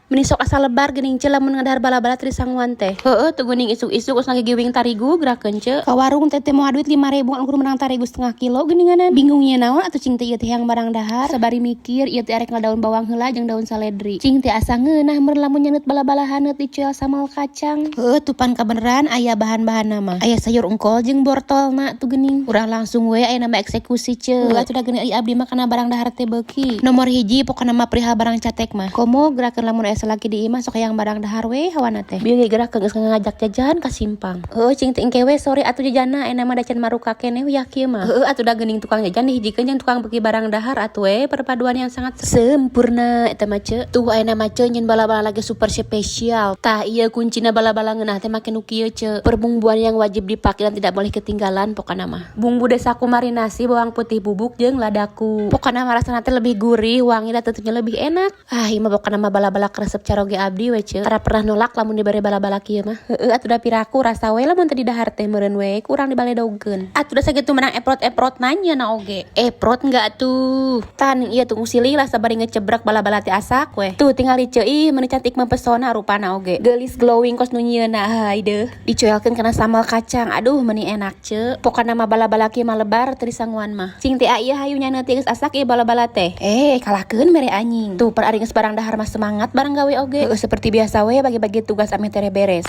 Meni sok asa lebar geuning, ce, lamun ngadahar bala-bala teu disanguan teh. Heueuh tuh geuning, isuk-isuk geus ngagigiwing tarigu gerakeun, ce. Ka warung teh teh moal duit 5000 ukur menang tarigu setengah kilo geuninganan. Bingung nya naon atuh cing teh ieu teh yang barang dahar. Sabari mikir ieu teh arek daun bawang heula jeung daun saledri. Cing teh asa ngeunah meureun lamun nyeungeut bala-bala haneut dicuel sambal kacang. Heueuh tuh pan kabeneran aya bahan-bahanna mah. Aya sayur engkol jeung bortolna tuh geuning. Urang langsung we aya nama eksekusi, ce. Heueuh atuh da geuning ai abdi mah kana barang dahar teh beuki. Nomor hiji pokona mah perihal barang catek mah. Komo gerakeun lamun aya salaki di imah, sok hayang barang dahar we hawana teh. Bieu ge gerakeun geus ngajak jajan ka simpang. Heueuh cing teh engke we sore atuh jajanna, aya mah da can maruka keneh uyah kieu mah. Heueuh atuh da geuning tukang jajan dihijikeun jeung tukang beuki barang dahar atuh we perpaduan yang sangat sempurna eta mah, ce. Tuh aya mah, ce, nyeun bala-bala lagi super spesial. Tah, ieu kuncina bala-bala ngeunah teh make nu kieu, ce. Perbumbuan yang wajib dipakai dan tidak boleh ketinggalan pokona mah. Bumbu Desaku marinasi bawang putih bubuk jeung ladaku. Pokona mah rasana teh lebih gurih, wangi, dan tentunya lebih enak. Ah, ieu mah pokona mah bala-bala resep caroge abdi we, ce. Tara pernah nolak lamun dibere bala-bala kieu mah. Heueuh atuh da piraku rasa we lamun teu didahar teh meureun we kurang dibaledogkeun. Atuh da sakitu menang eprot-eprot nanya na oge. Eprot enggak tuh? Tan ieu tuh silih lah sabari ngecebrak bala-bala teh asak we. Tuh tinggal diceuih, meni cantik mempesona rupana oge. Geulis glowing kos nu nyieuna, haideuh. Dicoelkeun kana sambal kacang. Aduh, meni enak, ce. Pokona mah bala-bala kieu mah lebar teu disanguan mah. Cing teh ieu hayu nyaneut geus asak ieu bala-bala teh. Eh, kalahkeun mere anjing. Tuh per ari geus barang dahar mah semangat barang gawe oge. Heueuh, seperti biasa we bagi-bagi tugas ameh tere beres.